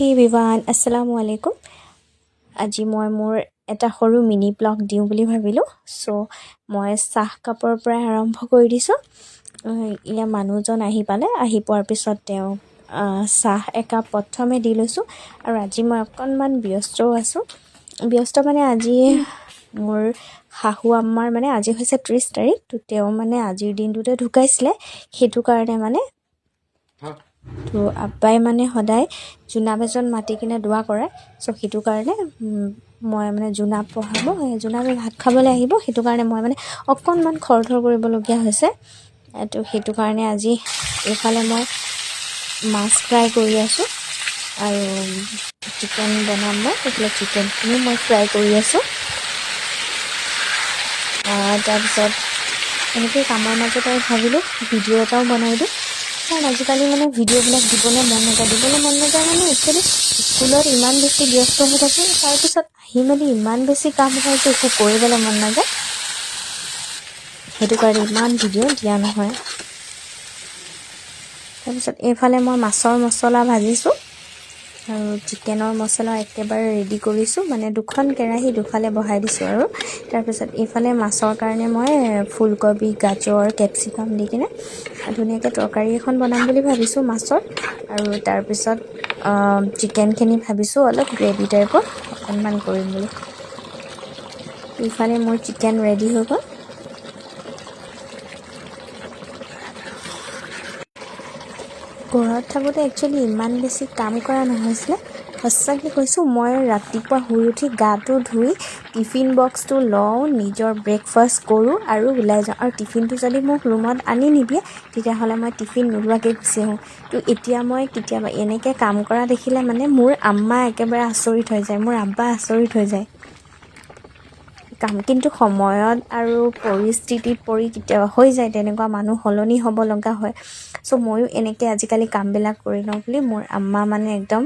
হে এভৰিৱান, আসসালামু আলাইকুম। আজি মই মোৰ এটা সৰু মিনি ব্লগ দিওঁ বুলি ভাবিলোঁ। চ' মই চাহ কাপৰ পৰাই আৰম্ভ কৰি দিছোঁ। ইয়াৰ মানুহজন আহি পালে। আহি পোৱাৰ পিছত তেওঁক চাহ একাপ প্ৰথমে দি লৈছোঁ। আৰু আজি মই অকণমান ব্যস্তও আছোঁ। ব্যস্ত মানে আজি মোৰ শাহু আম্মাৰ মানে আজি হৈছে 30 তাৰিখ, তো তেওঁ মানে আজিৰ দিনটোতে ঢুকাইছিলে, সেইটো কাৰণে মানে তো আব্বাই মানে সদায় জোনাব এজন মাতি কিনে দোৱা কৰে। চ' সেইটো কাৰণে মই মানে জোনাব পঢ়াব, জোনাবে ভাত খাবলৈ আহিব, সেইটো কাৰণে মই মানে অকণমান খৰধৰ কৰিবলগীয়া হৈছে। তো সেইটো কাৰণে আজি এইফালে মই মাছ ফ্ৰাই কৰি আছোঁ আৰু চিকেন বনাম মই। এইফালে চিকেনখিনিও মই ফ্ৰাই কৰি আছোঁ। তাৰপিছত এনেকৈ কামৰ মাজত আৰু ভাবিলোঁ ভিডিঅ' এটাও বনাই দিওঁ, কাৰণ আজিকালি মানে ভিডিঅ'বিলাক দিবলৈ মন নাযায়। দিবলৈ মন নাযায় মানে একচুৱেলি স্কুলত ইমান বেছি ব্যস্ত হৈ থাকোঁ, তাৰপিছত আহি মেলি ইমান বেছি কাম হয় যে একো কৰিবলৈ মন নাযায়, সেইটো কাৰণে ইমান ভিডিঅ' দিয়া নহয়। তাৰপিছত এইফালে মই মাছৰ মছলা ভাজিছোঁ আৰু চিকেনৰ মছলা একেবাৰে ৰেডি কৰিছোঁ, মানে দুখন কেৰাহী দুফালে বহাই দিছোঁ। আৰু তাৰপিছত এইফালে মাছৰ কাৰণে মই ফুলকবি, গাজৰ, কেপচিকাম দি কিনে ধুনীয়াকৈ তৰকাৰী এখন বনাম বুলি ভাবিছোঁ মাছৰ। আৰু তাৰপিছত চিকেনখিনি ভাবিছোঁ অলপ গ্ৰেভি টাইপৰ অকণমান কৰিম বুলি। ইফালে মোৰ চিকেন ৰেডি হৈ গ'ল। ঘৰত থাকোঁতে একচুৱেলি ইমান বেছি কাম কৰা নহৈছিলে। সঁচাকৈ কৈছোঁ, মই ৰাতিপুৱা শুই উঠি গাটো ধুই টিফিন বক্সটো লওঁ, নিজৰ ব্ৰেকফাষ্ট কৰোঁ আৰু ওলাই যাওঁ। আৰু টিফিনটো যদি মোক ৰুমত আনি নিদিয়ে তেতিয়াহ'লে মই টিফিন নোলোৱাকৈ গুচি আহোঁ। তো এতিয়া মই কেতিয়াবা এনেকৈ কাম কৰা দেখিলে মানে মোৰ আম্মা একেবাৰে আচৰিত হৈ যায়, মোৰ আব্বা আচৰিত হৈ যায়। কাম কিন্তু সময়ত আৰু পৰিস্থিতিত পৰি কেতিয়াবা হৈ যায় তেনেকুৱা, মানুহ সলনি হ'ব লগা হয়। চ' ময়ো এনেকৈ আজিকালি কামবিলাক কৰি লওঁ বুলি মোৰ আম্মা মানে একদম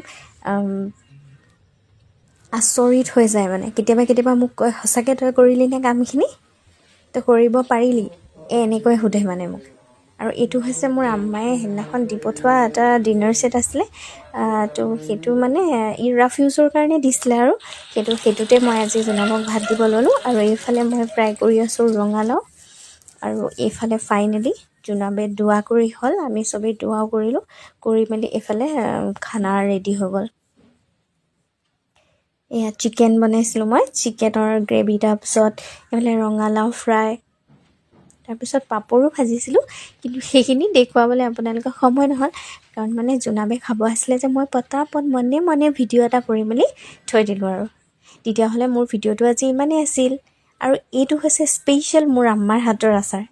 আচৰিত হৈ যায়। মানে কেতিয়াবা কেতিয়াবা মোক কয়, সঁচাকৈ তই কৰিলি নে কামখিনি, তই কৰিব পাৰিলি, এই এনেকৈ সোধে মানে মোক। আৰু এইটো হৈছে মোৰ আম্মায়ে সেইদিনাখন দি পঠোৱা এটা ডিনাৰ ছেট আছিলে। তো সেইটো মানে ই ৰাফ ইউজৰ কাৰণে দিছিলে আৰু সেইটোতে মই আজি জোনাবক ভাত দিব ল'লোঁ। আৰু এইফালে মই ফ্ৰাই কৰি আছোঁ ৰঙালাও। আৰু এইফালে ফাইনেলি জোনাবে দোৱা কৰি হ'ল, আমি চবেই দোৱাও কৰিলোঁ, কৰি মেলি এইফালে খানা ৰেডি হৈ গ'ল। এয়া চিকেন বনাইছিলোঁ মই, চিকেনৰ গ্ৰেভি, তাৰপিছত এইফালে ৰঙালাও ফ্ৰাই, তাৰপিছত পাপৰো ভাজিছিলোঁ, কিন্তু সেইখিনি দেখুৱাবলৈ আপোনালোকৰ সময় নহ'ল, কাৰণ মানে জোনাবে খাব আছিলে যে মই পটাপট মনে মনে ভিডিঅ' এটা কৰি মেলি থৈ দিলোঁ। আৰু তেতিয়াহ'লে মোৰ ভিডিঅ'টো আজি ইমানেই আছিল। আৰু এইটো হৈছে স্পেচিয়েল মোৰ আম্মাৰ হাতৰ আচাৰ।